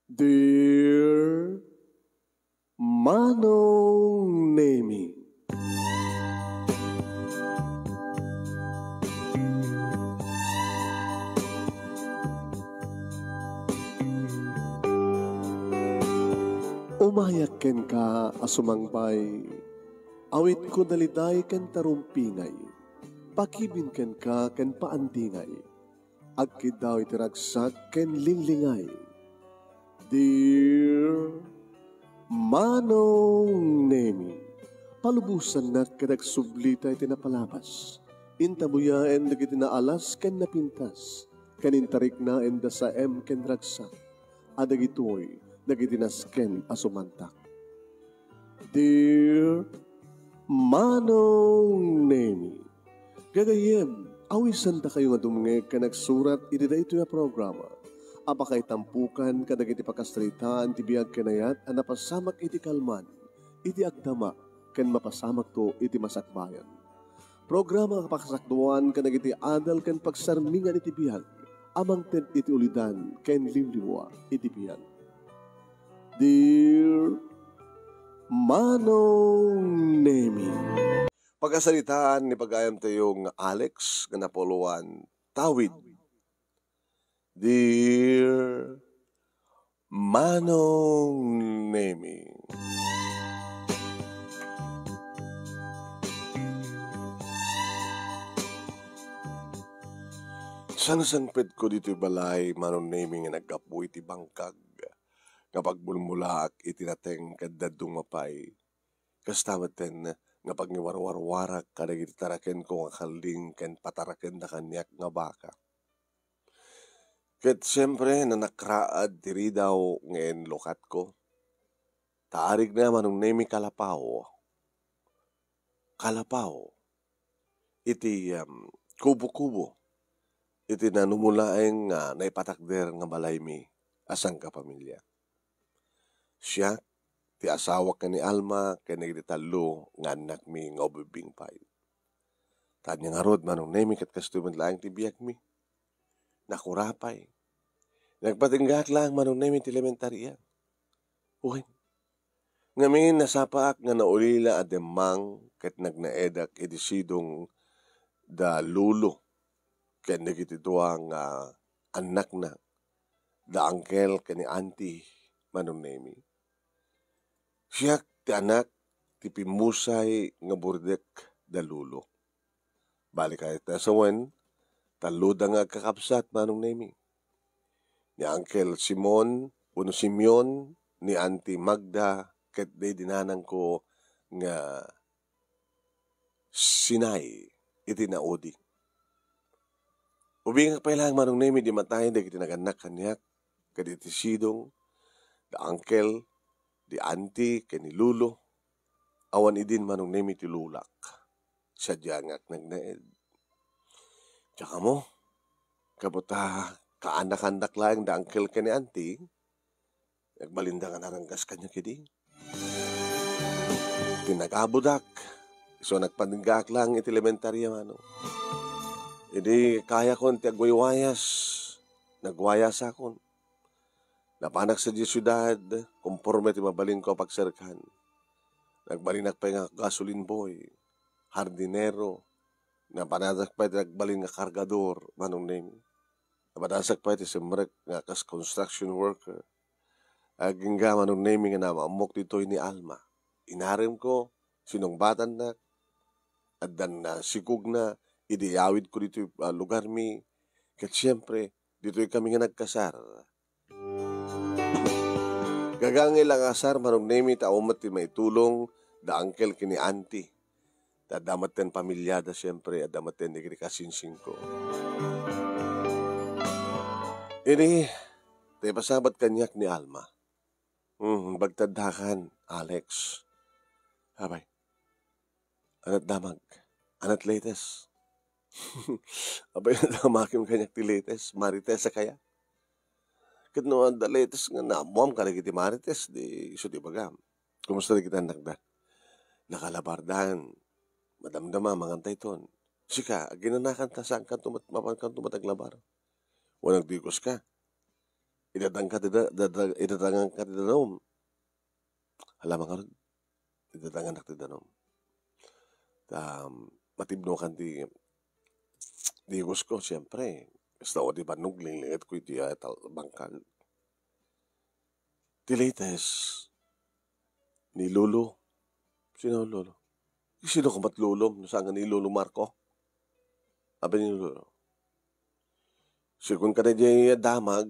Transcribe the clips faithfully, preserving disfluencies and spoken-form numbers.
Dear Manong Nemi. Umayak kenka a sumangbay, awitko daliday ken tarumpingay, pakibin kenka ken paandingay. Agkiddaw iti ragsak ken linglingay. Dear Manong Nemi, palubosannak ket agsublita iti napalabas. Intabuyaen dagiti naalas ken napintas, ken intariknaen da saem ken ragsak, a dagitoy dagiti nasken a sumantak. Dear Manong Nemi, gagayyem, awisandakayo nga dumngeg ken agsurat iti daytoy a programa a pakaitampukan kadagiti pakasaritaan ti biag ken ayat a napasamak iti kalman, iti agdama, ken mapasamakto iti masakbayan. Programa a pakasakduan kadagiti adal ken pagsarmingan iti biag a mangted iti ulidan ken liwliwa iti biag. Dear Manong Nemi. Pakasaritaan ni pagayamtayo nga Alex nga napuloan, Tawid. Dear Manong Nemi. Sangsangpetko ditoy balay, Manong Nemi, nga naggapu iti bangkag nga pagbulmulaak iti nateng ket dadduma pay. Kasta metten nga pangiwarwarwarak kadagiti tarakenko nga kalling ken patarakenda kaniak nga baka. Ket siempre, nanakraad ti ridaw nga inlukatko. Ta arigna, Manong Nemi, kalapaw. Kalapaw iti, em, kubo-kubo iti nanumolaeng nga naipatakder nga balaymi a sangkapamilya. Siak, ti asawak nga ni Alma, ken dagiti tallo nga annakmi nga ubbing pay. Ta ania ngarud, Manong Nemi, ket kastoy met laeng ti biagmi. Nakurapay. Nagpatinggaak laeng, Manong Nemi, ti elementaria. Wen, ngamin, nasapaak nga naulila a demmang ket nagnaedak iti sidong da lolo ken dagiti dua nga annakna, da angkel ken ni anti, Manong Nemi. Siak ti anak ti pimmusay nga burdek da lolo. Bali kayatna sawen, talloda nga agkakabsat, Manong Nemi. Ni Angkel Simon, wenno Simeon, ni Auntie Magda, ket daydi nanangko nga sinay iti naudi. Ubingak pay laeng, Manong Nemi, di matay dagiti nagannak kaniak, ket iti sidong, da angkel, di anti, ken ni lolo, awan idin, Manong Nemi, ti lolak. Sadiay nga agnaed. Diak ammo, kabuta, kaanakandak laeng da angkel ken ni anti, nagbalinda nga naranggas kaniak idi. Ti nagabudak, isu nagpatinggaak laeng iti elementaria, Manong. Idi kayakon ti agwaywayas, nagwayasakon. Napanak sadiay siudad, konforme ti mabalinko a pagserkan. Nagbalinak pay nga gasoline boy, hardinero. Napanasak pay ti nagbalin nga kargador, Manong Nemi. Napanasak pay ti simrek nga kas construction worker. Agingga, Manong Nemi, nga naammoak ditoy ni Alma. Inaremko, sinungbatannak, addan nasikogna idi iyawidko ditoy, ah, lugarmi. Ket siempre, ditoy kami nga nagkasar. Gagangay la nga asar, Manong Nemi, ta awan met ti maitulong da angkel ken ni anti. Ta adda metten pamiliada, siempre, adda metten dagiti kasinsingko. Idi, ta ipasabat kaniak ni Alma. Hmm, bagtaddakan, Alex. Abay, anat damag, anat latest. Abay, nadamakim kaniak ti latest, Marites a kaya. Ket no adda latest nga naammoam kadagiti Marites, di isu ti ibagam. Kumusta dagiti annakda? Nakalabardan. Madamdama, mangantayton. Sika, aginanakanta, saankanto met, mapankanto met aglabar? Wen agdiguska? Idadanka ti da-, dada-, idadanganka ti danum. Hala, mangarud, idadanganak ti danum. Ta, matibnokan ti, ti gusto, siempre. Kasta o di bannog, linglinget ko iti, ah, tal-, bangkag. Ti latest, ni Lolo. Sino Lolo? Sino ka mat Lolo? No saan nga ni Lolo Marco? Abi ni Lolo. Sigun ka na di damag,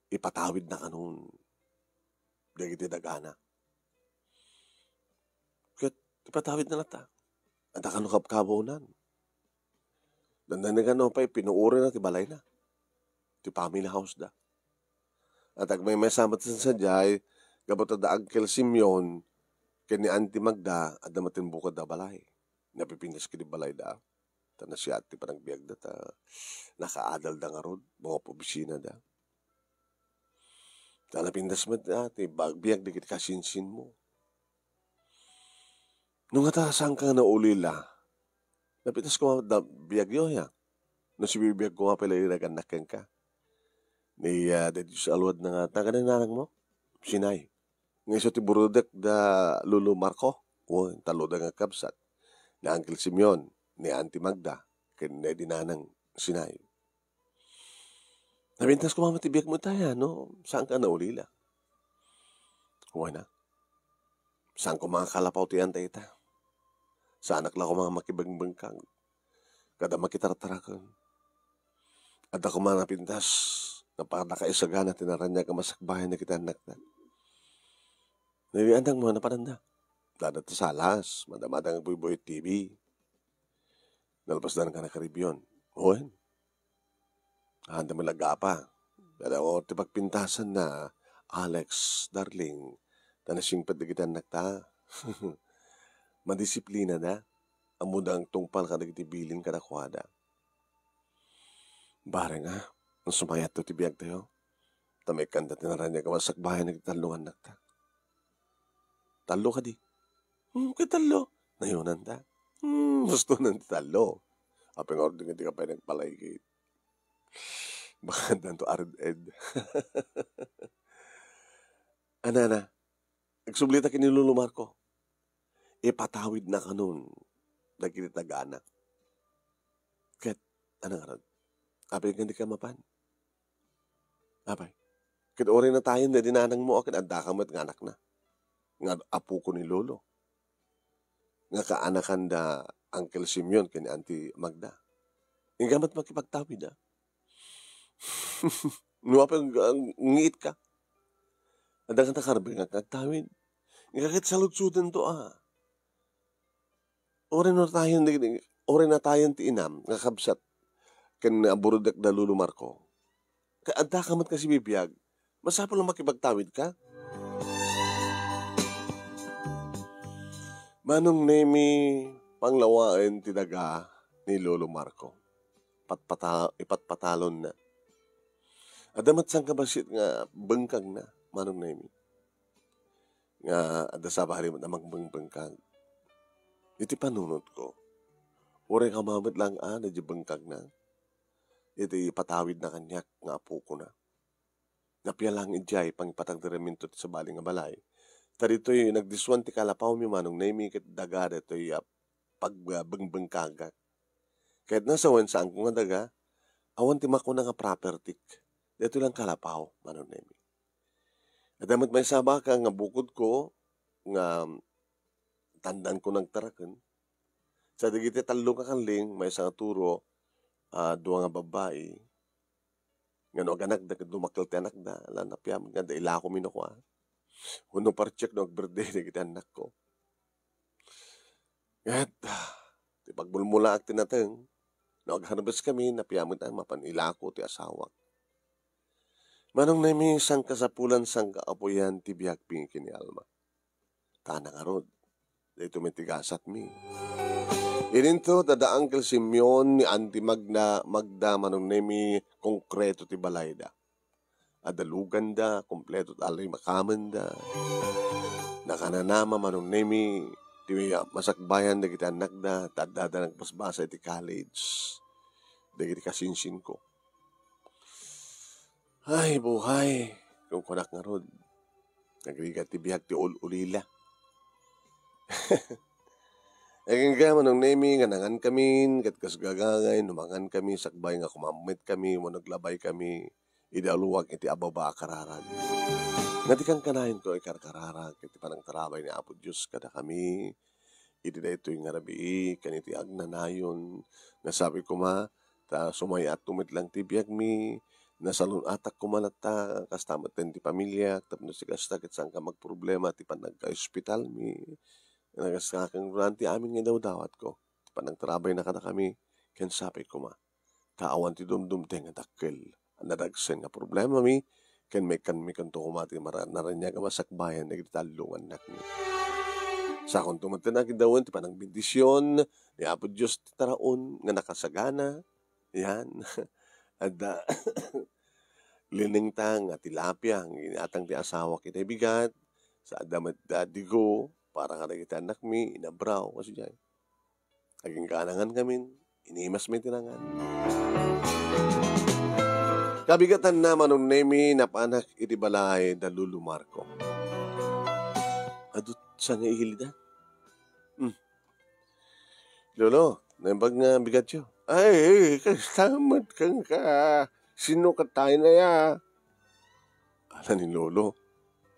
ipatawid na kanon dagiti dagana. Ket ipatawid na latta. Adda kano kabkabaonan. Dandani kano pay pinuorina ti balayna. Ti family house da. At agmaymaysa met sadiay, gapu ta da Uncle Simeon ken ni Auntie Magda, adda met ti bukod da balay. Napipintas kadi balay da. Ta nasiat ti panagbiagda ta nakaadalda ngarud, mga opisina da. Ta napintas met, ah, ti bagbiag dagiti kasinsinmo. No ngata, saanka nga naulila? Napintas koma da biagyo, ya. No sibibiag koma pay la iragannak kenka. Ni, ah, daytoy sa aluad na nga, taga nanang mo? Sinay. Nga isu ti burudek da Lolo Marco. O, tallo da nga kabsat. Ni Uncle Simeon, ni Auntie Magda, ken ni Dinanang Sinay. Napintas koma met ti biagmo itaya, no? Saanka naulila? Wen a. Saan koma nga kalapaw ti anta ita? Saanak la koma nga makibengbengkag. Kada makitartaraken. Adda koma napintas, nga pakada kaisagana ti naraniag a masakbayan dagiti annakda. Dagiti annakmo, napananda. Dada ti salas, madamada nga agbuybuy T V. Nalpasdan ka na karibion. Wen. Haan da met la agapa. Kada ti pagpintasanna, Alex, darling, ta nasingpet dagiti annakta. Madisiplinada. Ammoda nga agtungpal kadagiti bilin kadakuada. Bareng a, no sumayatto ti biagtayo, ta maikkanda ti naraniag a masakbayan dagiti tallo nga annakta. Tallo kadi? Hmm, ket tallo. Nayonanta. Hmm, hustonan ti tallo. Apay nga ordeng ti kapay nagpalaygit. Baka danto arid ed. Anana, agsublita ken ni Lolo Marco. Ipatawidna kanon dagiti tagana. Ket, ano ngarud? Apay nga di ka mapan? Apay? Ket uray natayen daydi nanangmo, ket addaka met nga anakna. Nga apoko ni Lolo. Nga kaanakan da Uncle Simeon ken ni Auntie Magda. Inka met makipagtawid, a. No, apay nga, nga ngiit ka? Adda nga takarbe nga agtawid. Nga ket saludsodento, a. Uray natayen dagiti, uray natayen ti inam nga kabsat ken aburudek da Lolo Marco. Ket addaka met nga sibibiag, masapul a makipagtawid ka. Manong Nemi, panglawaen ti daga ni Lolo Marco. Patpata-, ipatpatalonna. Adda met sangkabassit nga bengkagna, Manong Nemi. Nga adda sabali met a mangbengkag. Iti panunotko, uray kama met lang a daydi bengkagna, iti ipatawidna kaniak nga apokona. Napia lang idiay pangipatagderaminto ti sabali nga balay. Ta ditoy nagdiswan ti kalapawmi, Manong Nemi, ket daga daytoy a pagbengkagak. Ket nasawen, saanko nga daga, awan ti makuna nga propertik. Daytoy lang kalapaw, Manong Nemi. Adda met maysa a baka nga bukodko nga tandanko nagtaraken. Sa dagiti tallo nga kalling, maysa nga turo, a, dua nga babbai. Nga no aganakda ket dumakkel ti anakda, ala, napiam nga adda ilako mi no kua. Wenno parcheck no ag-birthday dagiti annakko. Ket, ti pagmulmulaak ti nateng, no ag-harvest kami, napiam met a mapan ilako ti asawak. Manong Nemi, sangkasapulan, sangkaapuyan ti biagmi ken ni Alma. Ta ngarud, daytoy met ti gasatmi. Ininto, da Uncle Simeon, ni Auntie Magna, Magda, Manong Nemi, konkreto ti balayda. Adda luganda, kompleto ti allimakamenda. Nakananama, Manong Nemi, ti masakbayan dagiti annakda, ta addada nagbasbasa iti college dagiti kasinsinko. Ay, buhay. Kunkunak ngarud, nagrigat ti biag ti ul-ulila. Agingga, Manong Nemi, nga nangankamin, ket kas gagangay, no mangankami, sakbay nga kumammitkami, wenno naglabay kami, idi aluag iti ababa a kararag. Nga di kankanayon ko ikarkararag, iti panangtarabay ni Apo Dios kadakami, iti daytoy nga rabii, ken iti agnanayon, nga sabi koma, ta sumay-atto met lang ti biagmi, nasalun-atak koma latta, kasta met ti pamiliak, tapno si kasta ket saanka magproblema ti panagka-ospitalmi. Nagaskakan ti amin nga idawdawatko, ti panangtarabayna kadakami, ken sabi koma, ta awan ti dumdumteng nga dakkel a nadagsen nga problemami, ken maikkanmi koma ti mara-, naraniag a masakbayan dagiti tallo nga annakmi. Sakonto met ti nakidawen ti panangbendision ni Apo Dios ti taraon nga nakasagana. Yan. Adda linengta nga tilapia nga ginatang ti asawak iti bigat. Sa adda met da digo para kadagiti annakmi, inabraw, kasi diay. Agingga, nangankamin, inimasmi ti nangan. Kabigatanna, Manong Nemi, napanak iti balay da Lolo Marco. Adu ti sangaili da. Hmm. Lolo, naimbag nga bigatyo? Ay, ay, kasta met kenka. Sino ket tayo na ya? Ala ni Lolo.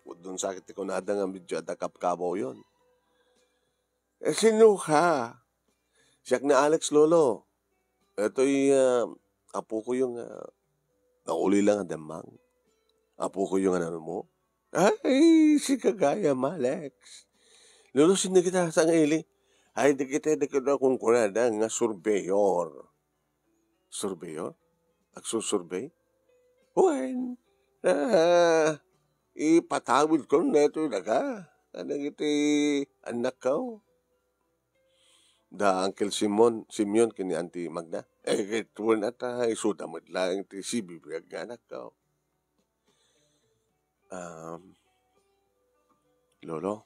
Udon sakit ti kunada nga medyo adda kabkabawyon. Eh, sino ka? Siak ni Alex, Lolo. Ito'y, ah, apokoyo nga nauli lang a demmang. Apokoyo nga nanumo. Ay, sika gayam, Alex. Lolo, sino kita sa ngaili? Ay, dagiti, dagiti kunkunada nga surveyor. Surveyor? Agsusurbey? Wen, ah, ipatawidko daytoy daga kadagiti annakko. Da Uncle Simon, Simeon ken ni Auntie Magda. Eh, ket wen ata, isuda met laeng ti sibibiag nga annakko. Um, Lolo,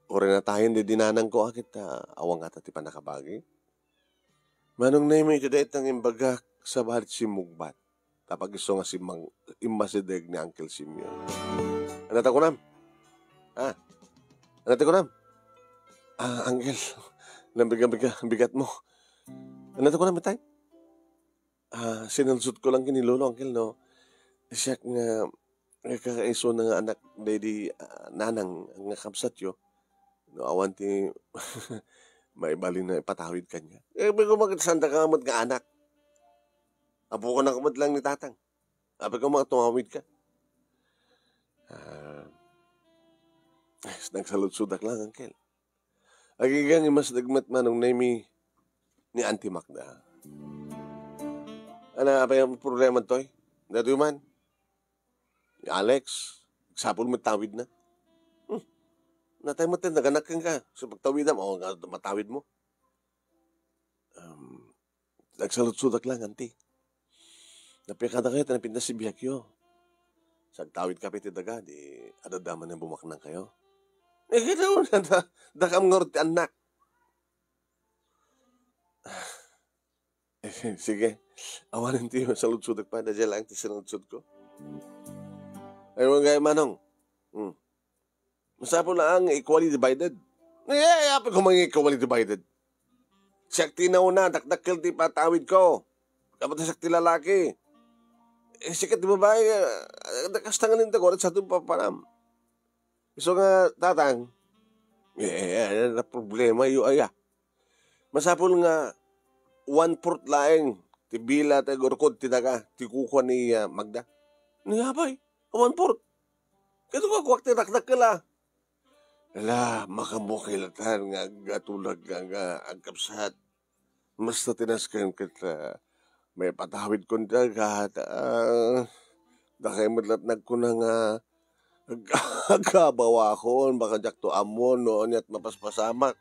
uray natayen daydi nanangko a ket, ah, awan ngata ti pannakabagi. Manong Nemi, ket dayta nga imbagak, sabali simmugbat. Tapno isu nga simmang-, immasideg ni Uncle Simeon. Ania ti kunam? Ha? Ania ti kunam? Ah, Uncle, nabiga-biga-, bigatmo. Ania ti kunam, itay? Ah, sinulsotko lang ken ni Lolo, Uncle, no? Siak nga, nga kakaisuna nga anak daydi, ah, nanang nga kabsatyo. No, awan ti maibalin a ipatawid kaniak. Eh, apay koma ket saandaka met nga anak. Apokanak met lang ni Tatang. Apay koma tumawidka. Ah, nagsaludsodak lang, Uncle. Agingga, immasideg met Manong Nemi ni Auntie Magda. Ania, apay a problema daytoy? Daytoy man. Ni Alex, agsapul met tawidna. Hmm. Natay met ti naganak kenka. So, pagtawidam, o, nga, matawidmo. Um, Nagsaludsodak lang, Auntie. Napikada kayo, ta napintas ti biagyo. Sagtawid kayo iti daga, di adda man nga bumaknang kayo. Eh, kaya na, da-, dakam ngarud ti annak. Eh, sige. Awanen ti saludsodak pa, da dyan lang ti sinudsod ko. Ay, wag kayo, Manong. Hmm. Masapul laeng nga equally divided. Eh, apay koma nga equally divided? Siak ti nauna, dakdakkel ti patawidko. Kabat siak ti lalaki. Eh, sika ti babae, eh, kasta nga ninta, kurat sa itong papanam. So nga, Tatang, eh, eh, ano na problema, yu, aya? Masapul nga one-fourth laeng ti bila ti agurkod ti daga, ti kukua ni, ah, Magda. Ni apay, one-fourth. Kato nga kuak ti dakdakkel, ah. Ala, makabukilatar nga agatulag nga, nga agkabsat. Basta ti nasken ket, ah, maipatawidkon ti daga, ah, dakay met la't nagkuna nga ag-, agkabawakon, baka diakto ammo no aniat mapaspasamak.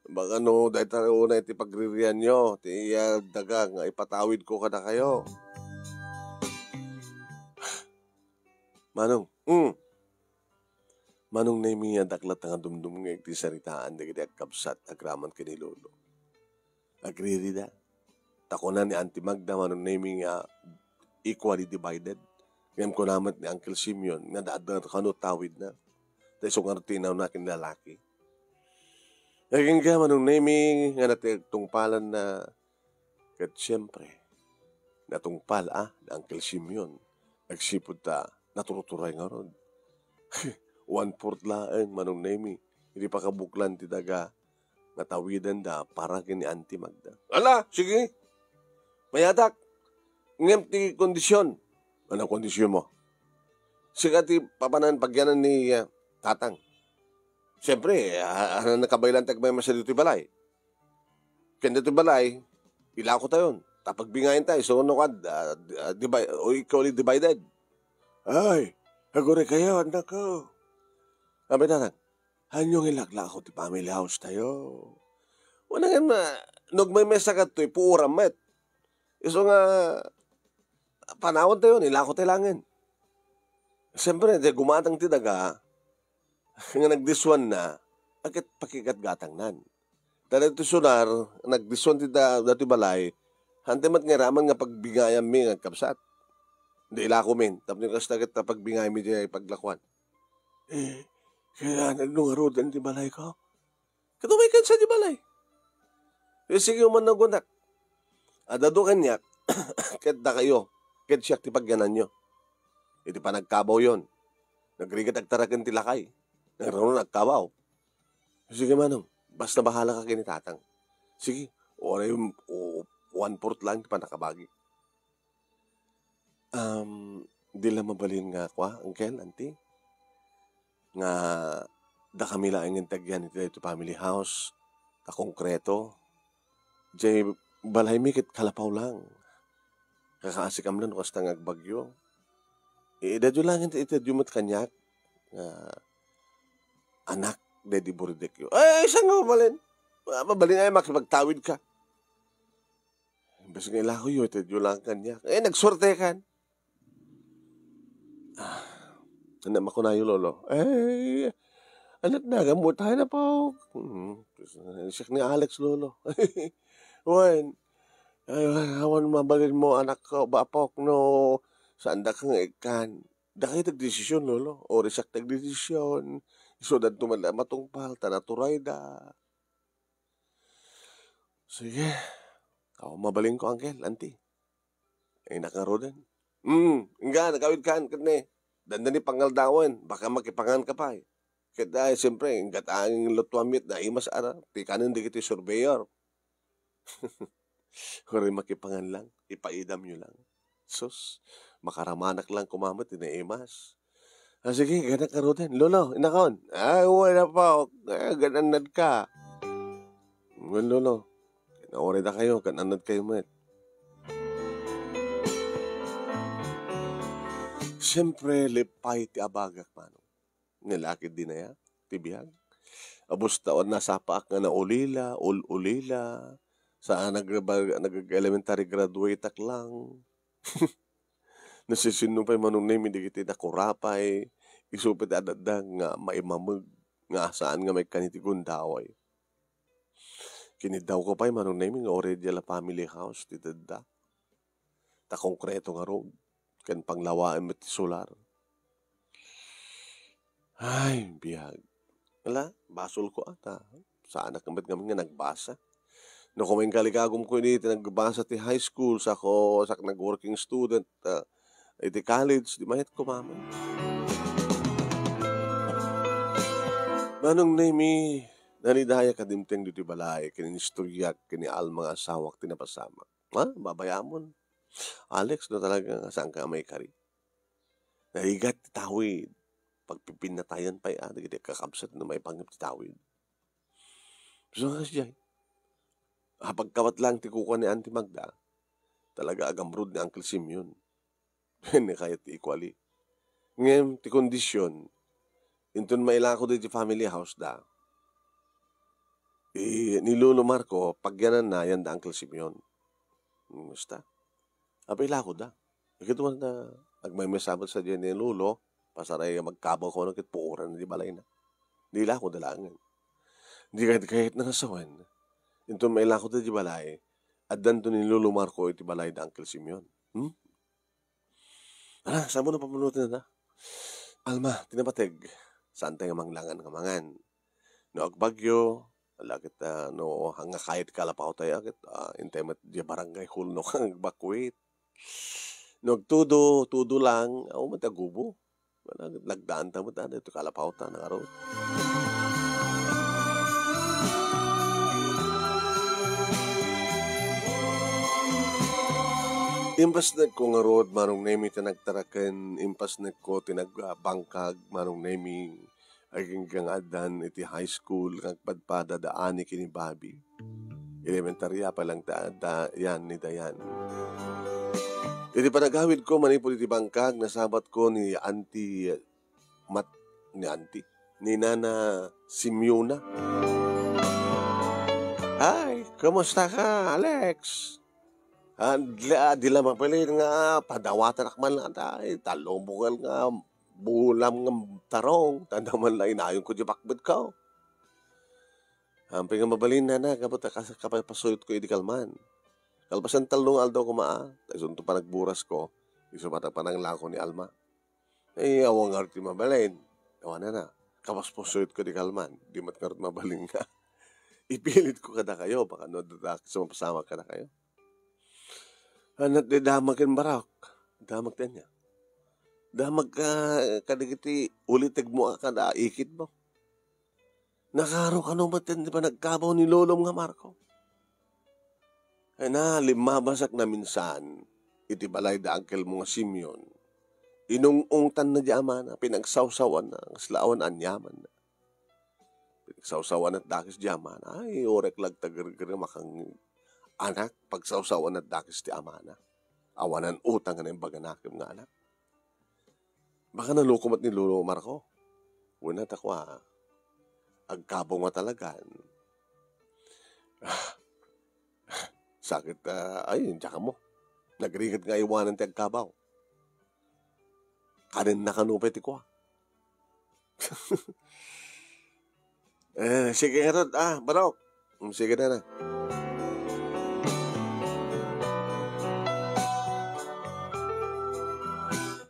Baka no, dayta unay ti pagririanyo, ti iya daga nga ipatawidko kadakayo. Manong, mm. Manong Nemi, adda ket latta nga dumdumngeg ti saritaan dagiti agkabsat agraman ken ni Lolo. Agririda. Ta kuna ni Auntie Magda, Manong Nemi, nga equally divided. Ngem kuna met ni Uncle Simeon nga adda kano tawidna. Ta isu ngarud ti inawna ken lalaki. Agingga, Manong Nemi, nga natungpalanna ket siempre, natungpal a ni Uncle Simeon. Agsipud ta naturuturay ngarud. One-fourth laeng, Manong Nemi, iti pakabuklan ti daga nga tawidenda para ken ni Auntie Magda. Ala, sige. Mayatak. Ngem ti kondisyon. Ano kondisyon mo? Sika ti papanan pagyanan ni, ah, Tatang. Siyempre, ah, ah, nakabaylan ti agmaymaysa ditoy balay. Ken ditoy balay, ilako tayon. Ta pagbingayan tayo, so, ano ka, ah, ah, divi-, o equally divided. Ay, aguri kayo, anak ko. Sabi na, "Haan yo nga ilaklako ti family house tayo?" Wala nga na, no agmaymaysa kadtoy, puoram met. Isu nga, panawan tayo, ilako tayo laengen. Siyempre, di gumatang ti daga, nga nagdiswan na, agkat pakigatgatangnan. Ta daytoy sunar, nagdiswan ti da-, daytoy balay, hantay met nga iraman nga pagbingayammi nga agkabsat. Di ilakomin, tapno kasta ket ta pagbingayammi di paglakuan. Eh, kailangan no ngaruden ti balay ko? Ket umay ken sa di balay. Eh, sige, uman nagunak. Adda dua kaniak, ket dakayo, ket siak ti pagyananyo. Iti panagkabawyon, nagrigat agtaraken ti lakay. Nagrangon agkabaw. Sige, manong, basta bahala ka ken ni Tatang. Sige, uray, o, one-fourth lang ti panakabagi. Um, di la mabalin nga kua, Uncle, Auntie, nga dakami laengen ti agyan iti daytoy family house, ta konkreto. Jay balaymi ket kalapaw lang. Kakaasikam lang no kasta nga agbagyo. Idaydayo laengen ti itedyo met kaniak nga anak daydi buridekyo. Ay, saan nga mabalin? Mabalin ay makipagtawid ka. Imbes nga ilakoyo, itedyo lang kaniak. Eh, nagsuertekan. Ah, ania makunayo, Lolo? Ay, anakna, gammotayo, Apok. Hmm, siak ni Alex, Lolo. Wen, ay, awan mabalin mo, anak ko, ba, Apok, no, saanda ka nga ikkan. Dakayo ti agdesisyon, Lolo. Uray siak ti agdesisyon. Isudanto man la matungpal, ta naturayda. Sige. Awan mabalinko, Uncle, Auntie. Ay, nakaruden. Hmm, ingga, nagawid kan, ket ne. Dandani pangaldawen, baka makipangan ka pay. Ket, ay, siyempre, inggat angin lutuan met, naimas ara, ti kanen dagiti surveyor. Uray makipangan lang, ipaidamyo lang. Sus, makaramanak lang koma met ti naimas. Ah, sige, ganak ngaruden. Lolo, inakon. Ay, wala pa. Ah, ganannad ka. Wen, Lolo. Nauray da kayo, ganannad kayo met. Siyempre, lipay ti abagak, manong. Nilakid dinaya, ti biag. Abus ta, nasapaak nga naulila, ul-ulila. Sa nag-, nag-elementary graduate ak lang. Nasisinno pay manong Nemi dagiti nakurapay, isu pay ti adda nga maimameg nga saan nga maikkan iti gundaway. Kiniddawko pay manong Nemi nga uray diay la family house ti tedda. Ta konkreto ngarud, ken panglawaen met ti solar. Ay, biag. Ala, basolko ata. Saanak met ngamin nga nagbasa. No, koma inkalikagumko idi ti nagbasa ti high school, sako, sak nag-working student, ah, iti college, di mayat koma met. Manong Nemi, nalidayak a dimteng ditoy balay, ken inistoryak ken ni Alma nga asawak ti napasamak. Ha? Babayamon? Alex, no talaga nga saan ka maikari? Narigat ti tawid. Pagpipinnatayan pay, ah, dagiti kakabsat no maipanggep ti tawid. So, nga siya, ah, pagkawat lang ti kukuan ni Auntie Magda, talaga agamrod ni Uncle Simeon. Wen, kayat ti equally. Ngem, ti kondisyon, inton mailako daydi family house da, i-, ni Lolo Marco, pagyananna, yan da Uncle Simeon. Hmm, basta. Apay ilako da. Ket wen ta, agmaymaysa met sadiay ni Lolo, pasaray a magkabaw kuno ket puoran di balayna. Di ilako da laengen. Di kayat, kayat na nga sawen. Inton mailako da di balay, addanto ni Lolo Marco iti balay da Uncle Simeon. Hmm? Tara, saan mo na pamunutin na? Alma, ti napateg. Saan tayo manglangan nga mangan? No agbagyo, ala ket, ah, no, nga kayat kalapaw tayo, ket, ah, intay met di barangay hall no kang agbakwit. No agtudo, tudo lang, awan met agubo. Wala, lagdaan ta met, ah, dito kalapaw ta, nangarot. Impasnek ko ngarud, Manong Nemi, ti nagtaraken, impasnek ko ti nagbangkag, Manong Nemi, agingga nga addan iti high school nga agpadpada da Ani ken ni Bobby. Elementarya pa lang ta, da, yan ni Dayan. Iti panagawid ko manipud iti bangkag, nasabat ko ni Auntie Mat-, ni Auntie, ni Nana Simeona. "Ay, kumusta ka, Alex?" "Ah, di, ah, di la mabalin nga padawatanak man la, ay, tallo bukel nga bulam nga tarong, tanda man la inayonko di bakbetko." Ampay nga mabalin, nana, gapu ta kas-, kapasuyotko idi kalman. Kalpasan tallo nga aldaw koma, ta isunto panagburasko, isu met a pananglako ni Alma. Eh, awan ngarud ti mabalin. Awan, nana, kapaspasuyotko idi kalman, di met ngarud mabalin nga ipilitko kadakayo, baka no, adda ti sumapasamak kadakayo. Anat di damag ken Barak. Damag ti ania? Damag ka kadagiti ulitegmo a kada ikitmo. Nakaro kano met ti panagkabaw ni lolom nga Marco. Ay na, limmabasak naminsan iti balay da angkelmo nga Simeon. Inung-ungtanna di amana, pinagsawsawanna, kasla awan aniamanna. Sawsawan met dakes di amana. Ay, orek lagta gergerem a kang anak, pagsawsawan met dakes ti amana. Awanan utang nga naimbag a nakem nga anak. Baka naloko met ni Lolo Marco. Wena ta kua, agkabaw nga talagan. Ah, sakit, ah, ay, diak ammo. Nagrigat nga aywanan ti agkabaw. Kanenna kano pay ti kua. Eh, sige ngarud, ah, Barok. Mm, sige na na.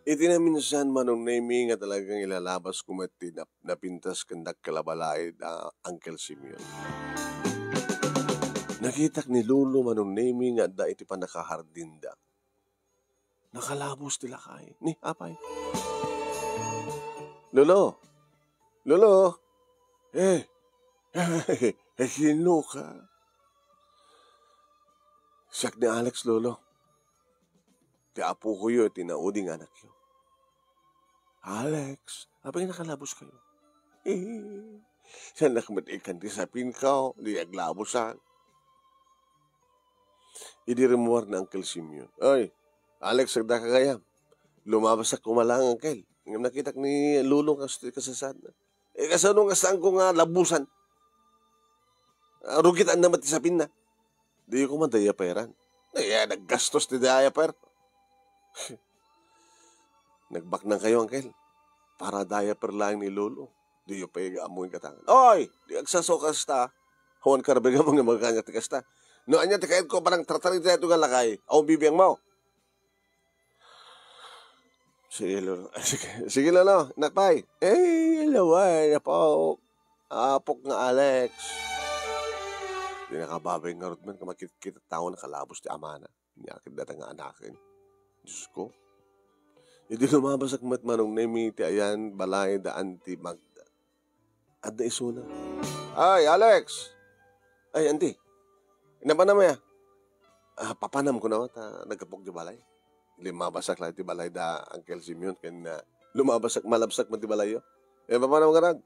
Iti naminsan, Manong Nemi, nga talagang ilalabas ko met ti nap-, napintas ken dakkel a balay da Uncle Simeon. Nakitak ni Lolo, Manong Nemi, nga adda iti pannakahardinda. Nakalabos ti lakay. Ni, apay? Lolo! Lolo! Eh! Eh, sino ka? Siak ni Alex, Lolo. Ti apokoyo ti naudi nga anakyo. Alex, apay nakalabos kayo? Eh, saan na kumat ikan ti sapin ka, di aglabosan. Idi rimmuar ni Uncle Simeon. "Oy, Alex, agdaka gayam. Lumabasak koma laeng, Uncle. Ngem nakitak ni Lolo kas-, kasasaadna." "Eh, kasano nga saanko nga labusan? Ah, rugitan na met ti sapinna." "Diyo koma diaperan." "Eh, naggastos ti diaper." "Nagbaknang kayo, Uncle. Para diaper laeng ni Lolo. Diyo pay ammo ing katangan." "Oy! Di agsasao kasta. Awan karbigan mo nga magkanya ti kasta. No anya ti kayatko, parang tartari dayto nga lakay. Awan bibiang mo." "Sige, Lolo. Sige, sige, Lolo. Nakpay." "Eh, lawan, apok. Apok nga Alex." Di nakababay ngarud man, kamakit-kit a tao nakalabos ti amana. Inyakit dayta nga anaken. Diosko. Idi lumabasak met Manong Nemi ti ayan balay da Auntie Magda. Adda isuna. "Ay, Alex!" "Ay, Auntie. Napanam ya?" "Ah, papanam ko na, ta nagapok di balay." Limabasak la iti balay da Uncle Simeon ken, ah, lumabasak, malabsak met ti balayyo. "Eh, papanam ngarud?"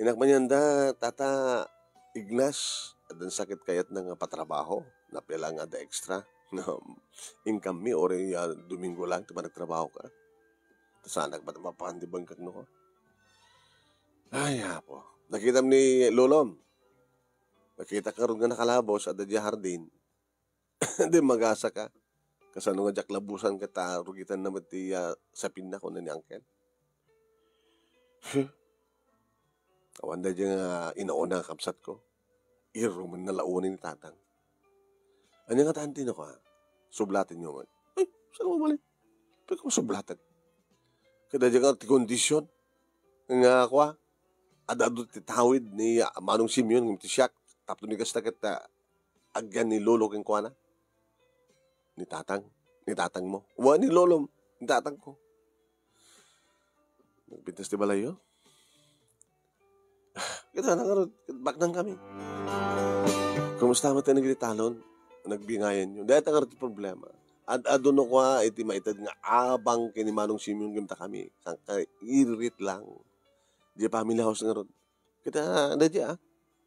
"Innak man yan da, Tata Ignas, addan sakit kayatna nga patrabaho, napia lang adda extra. Income mi, uray, ah, Domingo lang ti panagtrabaho ka. Ta saanak met mapan ti bangkak no ka." "Ay, Apo. Nakitam ni Lolom. Nakitak ngarud nga nakalabos, adda di hardin." "Di magasaka. Kasano nga diak labusan ket ta rugitan na met ti, ah, sapinna," kuna ni Uncle. Awan daydiay nga inauna nga kabsatko. Irumen na laonen ni Tatang. "Ania ngata, Auntie, no ka? Sublatenyo man." "Ay, saan mo bali?" Apay ko masublaten. Kada di nga ti kondisyon. Nga kua, ad-adu ti tawid ni, ah, Manong Simeon ngem ti siak, tapno ni kasta ket, ah, agyan ni Lolo kenkuana. Ni Tatang, ni Tatang mo. Wa ni Lolo, ni Tatang ko. Nagpintas ti balayyo. Kita na ngarud, baknang kami. Kumusta met ti nagritalon? Nagbingayan nyo. Dahil ta ngarud ti problema. Ad-adu no kua iti maited nga abang ken ni Manong Simeon ngem ta kami. Saan ka irit lang. Di family house ngarud. Kita, da di, ah.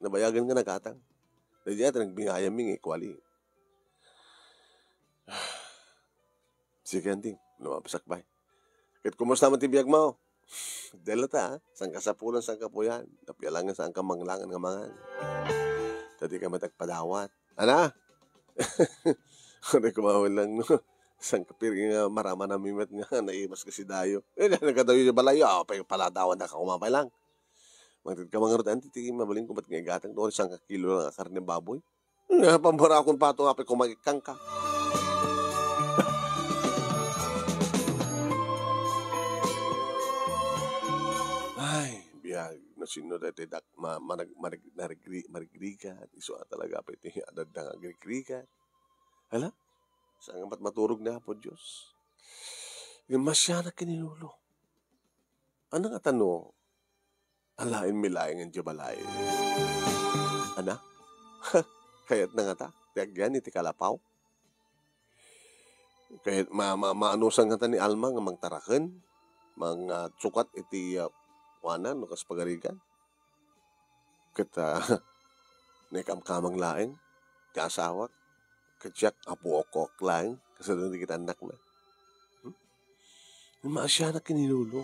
Nabayagan nga nagatang. Da di, ah, ta nagbingayan mi nga ikwali. Sige, anting, lumabasak, bay. Ket kumusta man ti biag mo? Dela ta, ah. Sangkasapulan, sangkapuyan. Napialangan, saan ka manglangan nga mangan. Ta di ka matagpadawat. Ana? Ano kumawan lang, no? Sangkapir nga maramanamimet nga naimas ka si Dayo. Eh, nagadayo yung balayo. Ah, pay paladawan na ka kumapay lang. Magtid ka mangarot, anti, ti mabalin ko ba't nga igatang doon, sangkakilo lang a karne baboy. Nga, pambarakon pa ito nga, pay kumagikang ka. Ay, biag, no sino dati dak-, ma-, manag-, marig-, narigri-, marigrigat, isu a talaga, pay ti adadda nga agrigrigat. Hala, saan nga mat-, maturog na Apo Diyos? Yung masyanak kini Lolo. Ano nga tano? Alaen mi laeng nga di balay. Ana? Kayat na nga ta, ti agyan iti kalapaw. Kayat ma-, ma-, maanusan nga ta ni Alma nga mangtaraken, mangsukat iti, ah, kuana, no, kas pagarigan. Ket, ah, naikamkamang laeng ti asawak. Ket siak, apuokok laeng, kasano dagiti annakna. Hmm? Maasianak ken ni Lolo.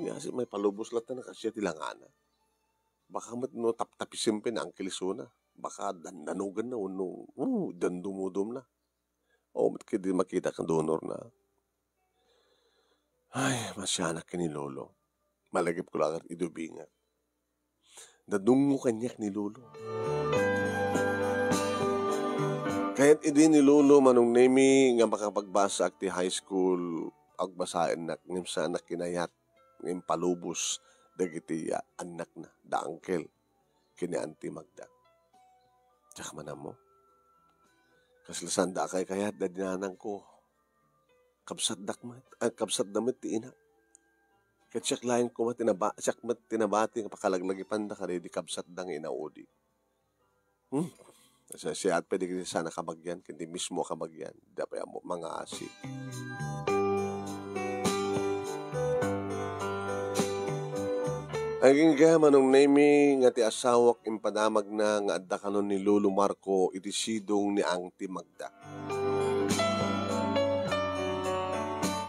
Nga si may palubos latta na kasya ti langana. Baka met no taptapisen pay ni Angkel isuna. Baka dandanogan na wenno, uh, dandumudom na. O, met kadi makita kan donor na. Ay, maasianak ken ni Lolo. Malagip ko laeng idubingak. Nadungngo kaniak ni Lolo. Kayat idi ni Lolo Manong Nemi nga makapagbasaak ti high school, agbasaennak ngem saanak kinayat nga impalubos dagiti, ah, annakna, da Angkel, ken ni Auntie Magda. Diak man ammo. Kasla saan da a kaykayat da di nanangko. Kabsatdak met, ah, kabsatda met ti ina. Ket siak laeng koma ti naba-, siak met ti nabati nga pakalaglagipanda kadaydi kabsatda nga inaudi. Hmm. Sa-, siat pay dagiti saan a kabagian, ken ti mismo a kabagian, da pay ammo mangaasi. Agingga, Manong Nemi, nga ti asawak impadamagna nga adda kanon ni Lolo Marco iti sidong ni Auntie Magda.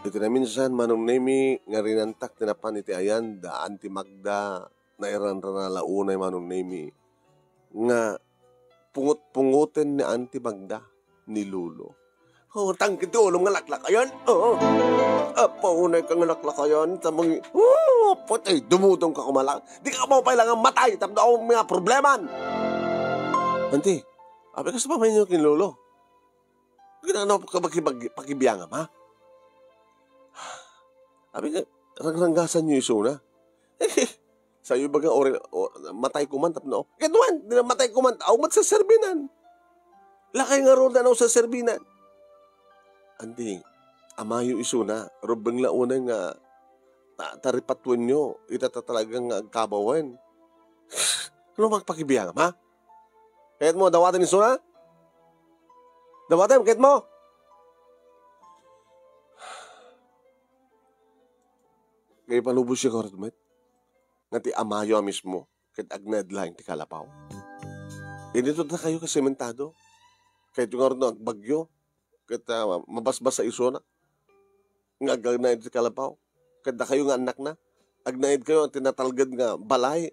Iti naminsan, Manong Nemi, nga rinantak ti napan iti ayan da Auntie Magda, nairanrana la unay, Manong Nemi, nga pungot-pungoten ni Auntie Magda ni Lolo. Oh, tangkid ti ulom nga laklakayan. Oo. Apo, unay ka nga laklakayan. Tamang, oh, patay, dumudong ka kumala. Di ka maupay lang ang matay. Tapno ako mga probleman. Auntie, abi, kas pa man yun kin Lolo? Ginanaw ka ba kibag-, pakibiyangam, ha? Abi nga, rangranggasan niyo isuna. Sayo baga, ori-, o, matay ko man, tapno. Ket wen, di na matay ko man, aw, mat sa serbinan. Lakay nga rod, ano, sa serbinan. Andi, amayo isuna, rubeng la unay nga, ta-, taripatwenyo, ita ta talaga nga agkabawen. Ano magpakibiyangam, ha? Kayat mo, dawaten isuna? Dawaten, kayat mo? Kay palubos siya, Cornet, nga ti amayo a mismo, ket agnaed laeng ti kalapaw. Initod na kayo ka sementado. Kayat yung nga ron agbagyo, ket, ah, mabasbasa isuna. Nga agnaed ti kalapaw. Ket dakayo nga annakna, agnaed kayo ti natalged nga balay,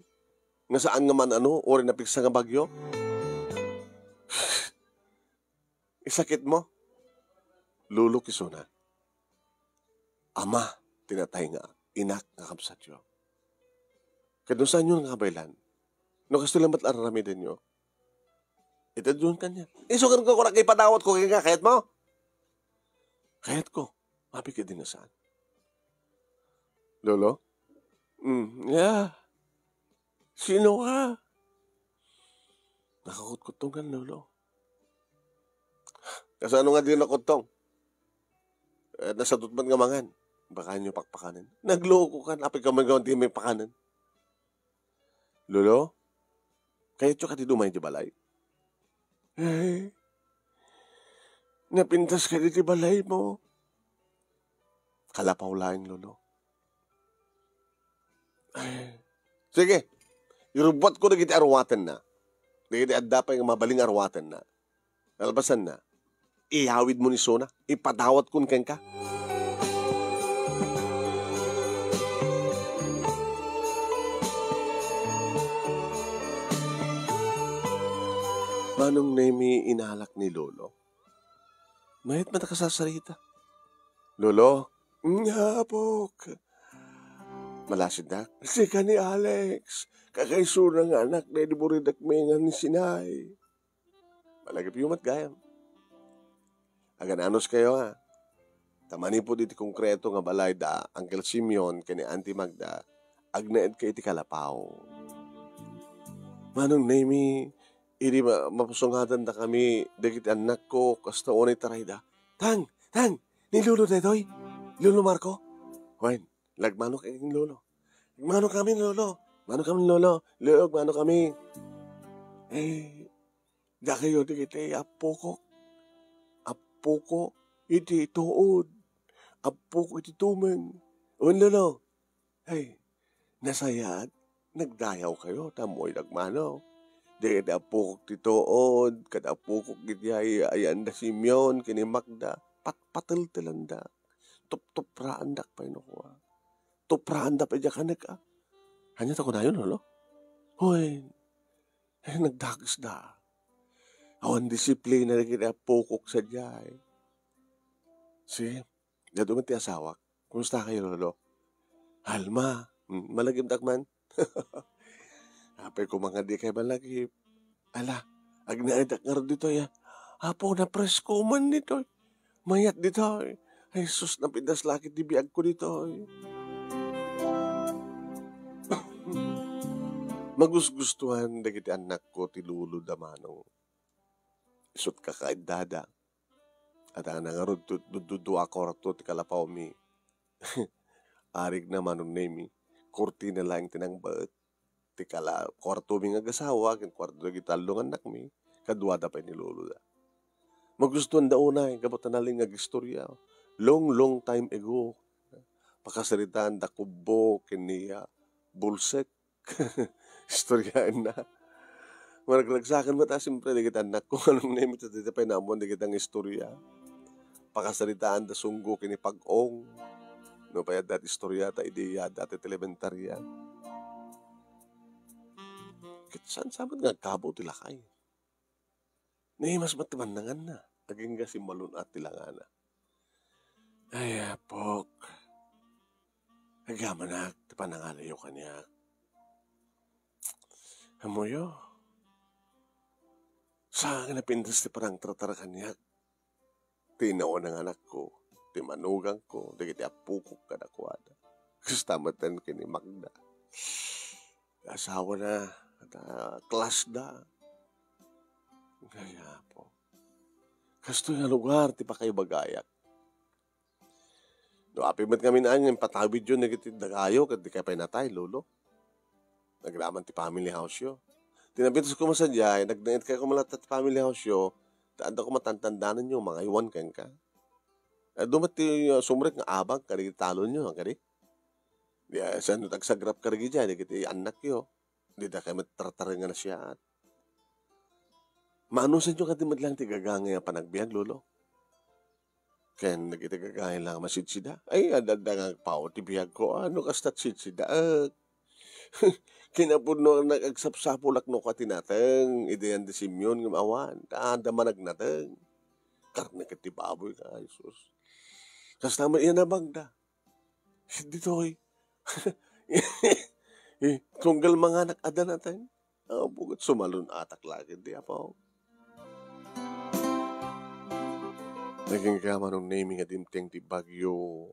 nga saan nga man-ano, uri napigsa nga bagyo. Isakit mo? Lulok isuna. Ama, ti natay nga inak nga kabsatyo. Ket no saanyo nga kabaylan, no kastoy lamet la araramidenyo, itedyon kaniak. Isu ken ko, kunak, ipadawat ko, kaya nga, kayat mo? Kayat ko. Apay kadi nga saan? Lolo? Mm, ya. Sino ka? Nakakutkuttongan, Lolo. Kasano nga di nakuttong? Eh, nasadut man nga mangan. Baka nyo pakpakanen. Nagloko kan. Apay ka man nga di may pakanen. Lolo, kayatyo kadi dumay di balay? Eh, napintas kadi ti balay mo? Kalapaw laeng, Lolo. Eh, sige, irubbuatko dagiti aruatenna. Dagiti adda pay nga mabalin nga aruatenna. Nalpasanna, iyawidmo ni Sona, ipadawatkon kenka. Manong Nemi, inalak ni Lolo. Mayat met a kasasarita. Lolo, nga apok. Malasindak, sika ni Alex. Kakaisuna nga anak na idi buridakmi nga ni Sinay. Malagipyo met gayam. Agan-anos kayo, ha? Ta manipud iti konkreto nga balay da Uncle Simeon ken ni Auntie Magda, agnaedka iti Kalapaw. Manong Nemi, idi ma-, mapusungadan dakami dagiti annakko, kasta unay tarayda. Tang! Tang! Ni Lolo daytoy? Lolo Marco? Wen, lagmano kay ni Lolo. Lagmano kami, Lolo. Lagmano kami, Lolo. Lolo, lagmano kami. Eh, dakayo dagiti appokok. Appoko iti tuod. Appoko iti tumeng. Wen, Lolo. Ay, nasayaat, nagdayaw kayo, ta ammoy lagmano. Dagiti appokok ti tuod, kada appokok iti ay-, ayan da Simeon, ken ni Magda, patpateltelandak. Tuptupraandak pay no kua. Tupraanda pay diay kanek, a. Ania ta kunayo, Lolo? Hoy, eh, nagdakesda. Awan disiplina dagiti appokok sadiay. Sige, adu met ti asawak. Kumusta kayo, Lolo? Alma, hmm, malagipdak man. Apay koma nga di kay malagip. Ala, agnaedak ngarud ditoy, a. Apo, napresko man ditoy. Mayat ditoy. Ay, sus, napintas la ket ti biagko ditoy. Magusgustuan dagiti annakko ti lolo da Manong. Isut' kakaiddada. Adda ngarud tu-, du-, du-, dua a kuarto ti kalapawmi. Arigna, Manong Nemi, kurtina laeng ti nangbaet. Ti kala-, kuartomi nga agasawa, ken kuarto dagiti tallo nga annakmi, kaduada pay ni loloda. Magustuanda unay, gapu ta nalingag istorya. Long, long time ago. Pakasaritaanda kubbo ken ni, ah, bulsek. Istoryaenna. Maragragsakan met a, siyempre, dagiti annakko, Manong Nemi, ta dida pay naammoan dagiti nga istorya. Pakasaritaanda sunggo ken ni Pag-ong. No pay adda ti istorya ta idi adda ti elementarya. Ket saan sa met nga agkabaw ti lakay? Naimas met ti bannanganna. Agingga simmalun-at ti langana. Ay, apok. Agyamanak ti panangalayo kaniak. Ammoyo, saan nga napintas ti panangtartar kaniak ti nauna nga anakko, ti manugangko, dagiti appokok kadakuada. Kasta metten ken ni Magda. Asawana, ta class da. Ay, Apo. Kastoy nga lugar ti pakaibagayak. No, apay met ngamin ania, impatawidyo dagiti dagayo ket dikay pay natay, Lolo. Agraman ti family house-yo. Ti napintas koma sadiay, nagnaed kay koma latta ti family house-yo, ta adda koma tantandananyo, mangaywan kenka. Adu met ti, uh, sumrek nga abag kadagiti talonyo, kadi? Di, ah, saan no tagsagrap kadagiti, dagiti annakyo? Dida kay met tartaren nga nasiaat. Maanusanyo kadi met laeng ti gagangay a panagbiag, Lolo? Ken dagiti gagangay la nga masidsida? Ay, adda nga agpaw ti biagko, a, no kasta sidsida, a. Kinapudno nga agsapsapulak no kua ti nateng, idi ayan da Simeon ngem awan, ta adda managnateng. Karne ket ti baboy ka, Jesus. Kasta met iyan a Magda. Ditoy. Eh, tunggal manganak adda nateng. Apo, ket sumalun-atak la ketdi, Apo. Nagingga, Manong Nemi, nga dimteng ti bagyo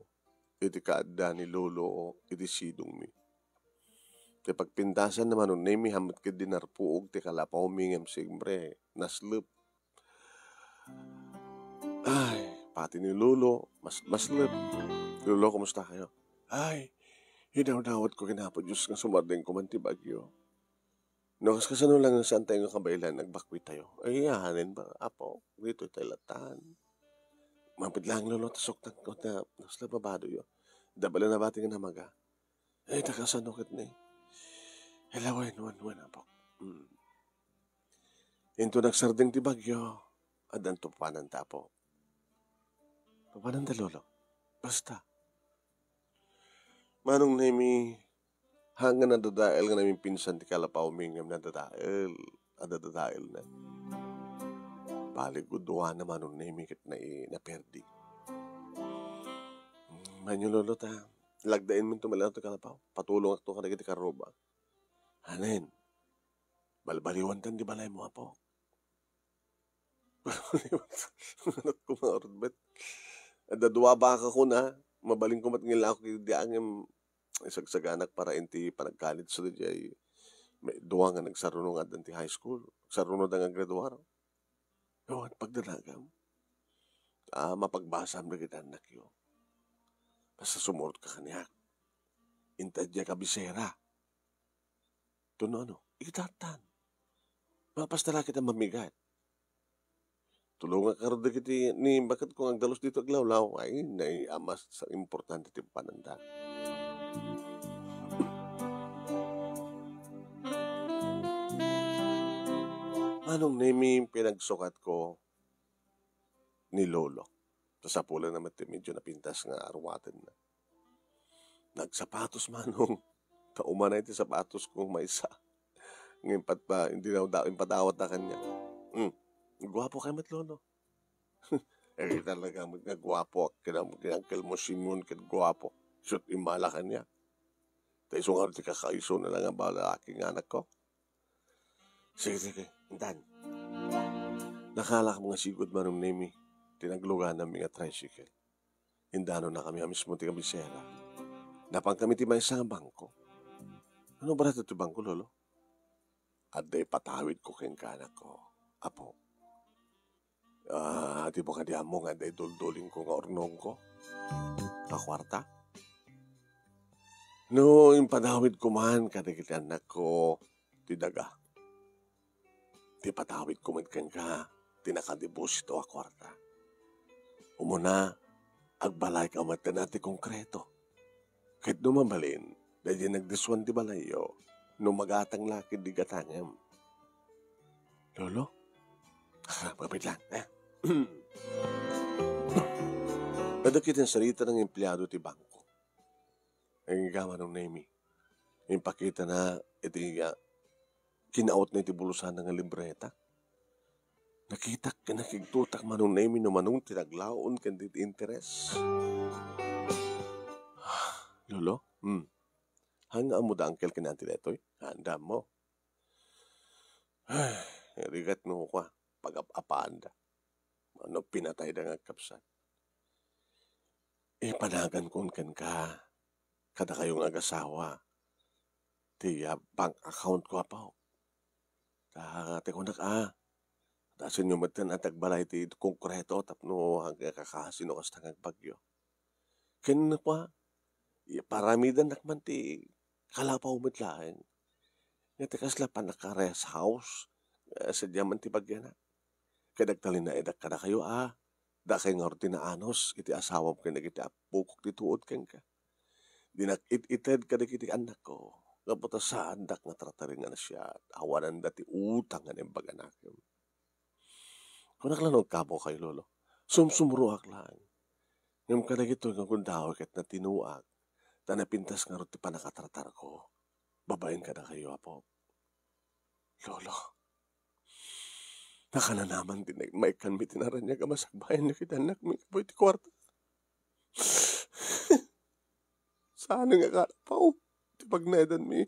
iti kaadda ni Lolo iti sidongmi. Ti pagpintasanna, Manong Nemi, hammet ket di narpuog ti kalapawmi ngem siempre, naslep. Ay, pati ni Lolo, mas-, maslep. "Lolo, kumusta kayo?" "Ay, idawdawat ko ken Apo Dios nga sumardengko man ti bagyo. No, kas-, kasano lang saan tayo nga kabaelan, agbakwi tayo." "Ay, ahanen ba, Apo? Dito tayo latan." "Mapit lang, Lolo, tasok tangko na, tas nababado yo. Dabala na bating na maga." "Ay, takasano ket ni?" "Hello, wen, wen, wen, Apo." Hmm. Into nagsardeng ti bagyo, addanto papananta, Apo. Papananta, Lolo. Basta. Manong Nemi, hanga nadadael nga namimpinsan ti kalapawmi ngem nadadael, adda dadaelna. Baligudwana, Manong Nemi, ket nai-, naperdi. Manyo, Lolo, ta lagdaen min tumalinaw ti kalapaw. Patulongak to kadagiti karruba. Anen? Balbaliwantan di balay mo, Apo. Anakko, mga urutbet. Adda dua baka ko na, mabalin ko met nga ilako iti angem, isagsaganak para iti panagkalit sa diay. May dua nga nagsaruno nga addan ti high school. Saruno da nga graduar. Awan pagdanagam. Ah, mapagbasam dagiti annakyo. Basta sumurot ka kaniak. Inta diay kabisera. Tuno ano, ikitatan. Mapasta la kita mamigat. Tulongak karo dagiti ni baketko nga agdalus dito aglawlaw. Ay, nay, amas sa importante ti pananda. Manong Nemi, pinagsukatko ni Lolo. Sasapulan na met ti medyo napintas nga aruatenna. Nagsapatos, Manong. Ta umanay ti sapatos ko maysa. Ngem pat pa, hindi na da, impadawat na kanya. Hmm. Guwapo kay met, Lolo. Eh, talaga met nga guwapo. Kinam-, kinangkel mo, Simeon, ket guwapo. Sut imala kanya. Ta isu nga ti kakaiso na lang nga balaki nga anak ko. Sige, sige. Intan. Nakalak nga sigud, Manong Nemi. Tinagluganami nga tricycle. Indanonna kami a mismo ti kabisera. Napan kami ti maysa nga bangko. Ano barata ti bangko, Lolo? Adda ipatawid ko kenka, anak ko. Apo. Ah, di ba kadi ammo nga adda iduldulingko nga urnongko? Nga kuarta? No, impadawid ko man kadagiti annakko ti daga. Ti patawid ko met kenka ti nakadeposito a kuarta. Umuna, agbalayka met ti konkreto. Ket no mabalin, daydi nagdisuan ti balayyo, no magatang la ket di gatangem. Lolo? Ah, mapit lang, eh. Kadagiti narsarita nga empleado ti bangko. Ay, nga Manong Nemi. Impakitana iti, ah, kinautna iti bulsana nga libreta. Nakitak ken nakigtotak, Manong Nemi, no manong ti naglaon ken ti interes. Lolo? Hmm. Haan nga ammoda, Uncle, ken Auntie daytoy? Haan da ammo. Ay, rigat no kua, pagap-apaanda. Ano, pinatayda nga agkabsat. Ipanaganko kenka, kadakayo nga agasawa, ti, ah, bank account ko, Apo. Ta, ti kunak, ah, dasenyo met ti agbalay ti konkreto tapno hanggang kakasino kasta nga agbagyo. Ken kua, iparamidannak man ti kalapaw met laeng. Nga ti kasla pannaka-rest house, eh, sadiay man ti bagianak. Ket agtalinaedak kadakayo a, dakay ngarud ti naanus iti asawam ken dagiti appokok ti tuod kenka. Dinak it-ited kadagiti annakko, gapu ta saandak nga tartarin nga nasiat, awananda ti utang nga naimbag a nakem. Kunak la no agkapukayo, Lolo. Sumsumroak laeng. Ngem kadagitoy nga gundaway ket natinuak, ta napintas ngarud ti pannakatartarko babaen kadakayo, Apo. Lolo, nakananaman ti na-, maikkanmi ti naraniag a masakbayan dagiti annakmi gapu iti kuarta. Saan nga kalapaw ti pagnaedanmi.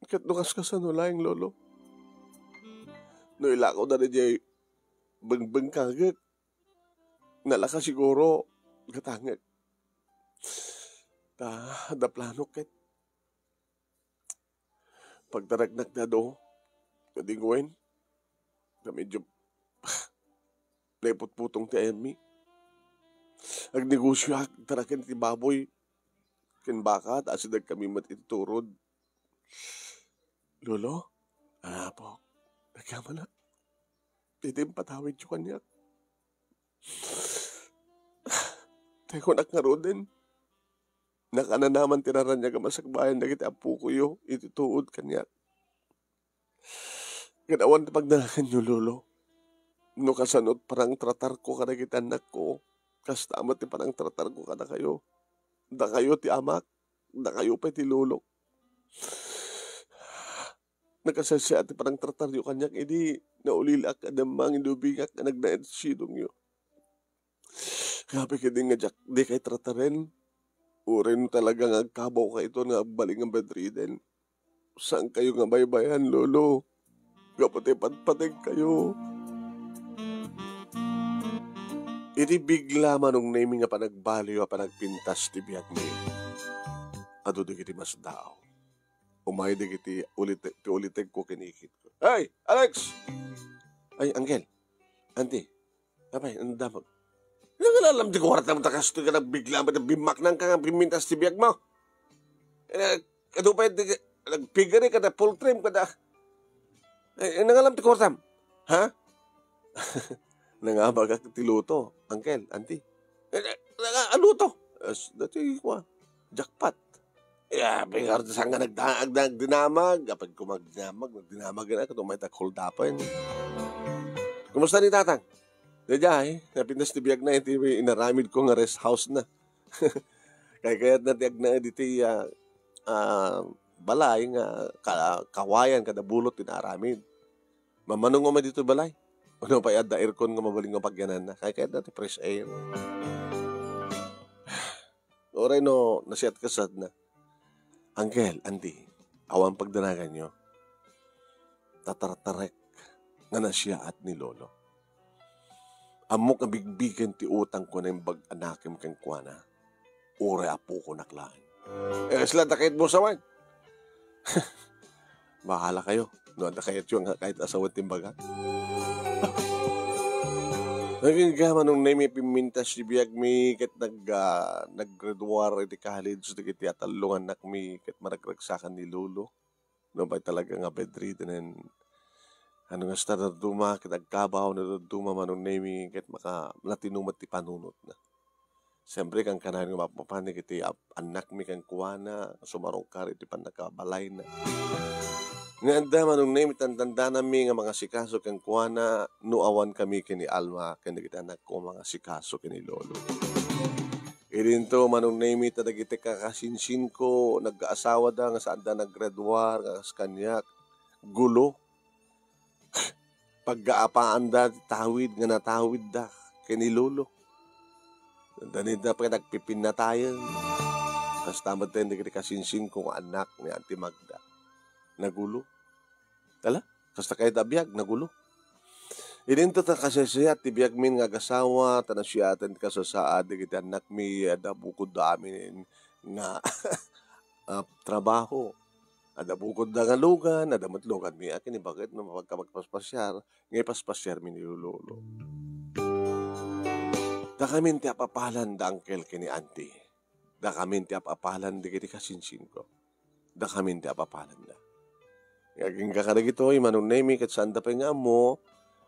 Ket no kaskasano laeng, Lolo? No ilako da diay bengbeng kaget, Nalaka siguro, gatangek. Ta, adda planok ket pagtareknak ti adu, nga di nguen, nga medyo naiputputong ti ayammi. Agnegosioak, agtaraken ti baboy ken baka, ta asideg kami met iti turod. Lolo, anapok, nagyamanak. Iti impatawidyo kaniak. Tay kunak ngaruden, nakananaman ti naraniag a masakbayan dagiti apokoyo iti tuod kaniak. Ket awan ti pagdanaganyo, Lolo. No kasano ti panangtratarko kadagiti annakko, kasta met ti panangtratarko kadakayo. Dakayo ti amak, dakayo pay ti lolok. Nakasaysayaat ti panangtrataryo kaniak idi naulilak a demma nga inubingak nga nagnaed ti sidongyo. Apay ketdi nga diak, dikay trataren? Uray no talaga nga agkabawkayto nga agbalik nga bedridden, saankayo nga baybay-an, Lolo? Gapu ta ipatpategkayo. Iti bigla, Manong Nemy, nga panagbaliw a panagpintas ti biagmi, adu dagiti masdaaw. Umay dagiti ulit-, ti ulitegko ken ikitko. "Hey, Alex!" "Ay, Uncle, Auntie, apay, ania damag?" "Nangalalam ti kuartam ta kastoy ka nagbigla met a bimmaknangka nga pimmintas ti biagmo? Eh, adu pay ti nagpigari kada full trim kada, eh, nangalam ti kuartam? Ha?" "Nangabagak ti luto, Uncle, Auntie." "Eh, eh, nanga-, a luto?" "As, dati, kua, jackpot." Ya, pingardasan nga nagda-, nagdinamag. Apay koma agdinamag, nagdinamag na, ket umay ta hold up, eh. Kumusta ni Tatang? Daydiay, napintas ti biagna iti inaramidko nga rest house na. Kaykayatna ti agnaed iti, ah, ah, balay nga ka-, kawayan kada bulot ti naaramid. Mammanong met ditoy balay. Ano pay adda aircon nga mabalin nga pagyananna. Kaykayatna ti fresh air. Uray no, nasiat kasadna. Uncle, Auntie, awan pagdanaganyo. Tatartarek nga nasiaat ni Lolo. Ammok a bigbigen ti utangko a naimbag a nakem kenkuana. Uray apokonak laeng. Eh, sila dakayat mo sawen. Bahala kayo. No, adda kayatyo nga kayat a sawen ti imbagak. Nagingga, Manong Nemy, pimmintas ti biagmi ket nag-, ah, naggraduar iti college dagiti atallongannakmi ket maragragsakan ni Lolo. Nupay talaga nga bedridden, ano nga sta dadduma ket agkabaw na dadduma, Manong Nemy, ket maka-, natino met ti panunotna. Siyempre, kankanayon nga mapmapanik iti ap-, annakmi kenkuana, sumarungkar iti pannakabalayna. Nga adda, Manong Nemy, tantandananmi nga mangasikaso kenkuana no awankami ken ni Alma ken dagiti annakko mangasikaso ken ni Lolo. Idinto, Manong Nemy, ta dagiti kakasinsinko, nag-aasawada nga saanda naggraduar, nga kas kaniak, gulo. Paggaapaanda ti tawid nga natawidda ken ni Lolo. Danida pay nagpipinnatayen. Kasta met dagiti kasinsinko nga annak ni Auntie Magda. Nagulo. Ala, kasta kayat a biag, nagulo. Idinto ta kasaysayaat ti biagmin nga agasawa, ta nasiaten ti kasasaad dagiti annakmi, adda bukodda amin nga, ah, trabaho. Adda bukodda nga lugan, adda met luganmi a kinibaget no mapagka-, magpaspasiar, nga ipaspasiarmi ni Lolo. Dakamin ti apapalan da Uncle ken ni Auntie. Dakamin ti apapalan dagiti kasinsinko. Dakamin ti apapalanda. Nga agingga kadagitoy, Manong Nemy, ket saanda pay nga ammo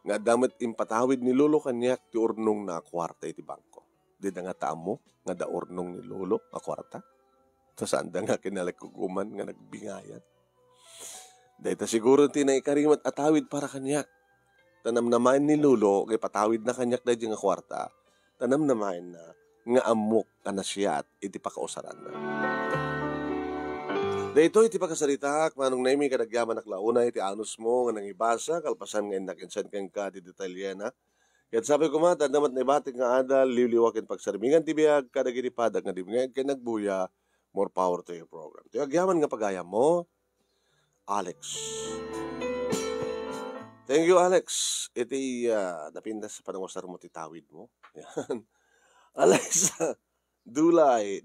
nga adda met impatawid ni Lolo kaniak ti urnongna a kuarta iti bangko. Dida ngata ammo nga adda urnong ni Lolo a kuarta? Ta saanda nga kinalagkukuman nga nagbingayan. Dayta siguro ti naikari met a tawid para kaniak. Ta namnamaen ni Lolo nga ipatawidna kaniak daydi nga kuarta. Ta namnamaenna nga ammok a nasiat iti pakausaranna. Daytoy ti pakasaritaak, Manong Nemy, ket agyamanak la unay ti anusmo nga nangibasa, kalpasan nga innak insend kenka ti detalyena. Ket sapay koma, ta adda met naibatik nga adal, liwliwa ken pagsarmingan ti biag kadagiti padak nga dimngeg ken nagbuya. More power to your program. Ti agyaman nga pagayammo, Alex. Thank you, Alex. Iti, ah, napintas a panangusarmo ti tawidmo. Yan. Alaysa, Dulay.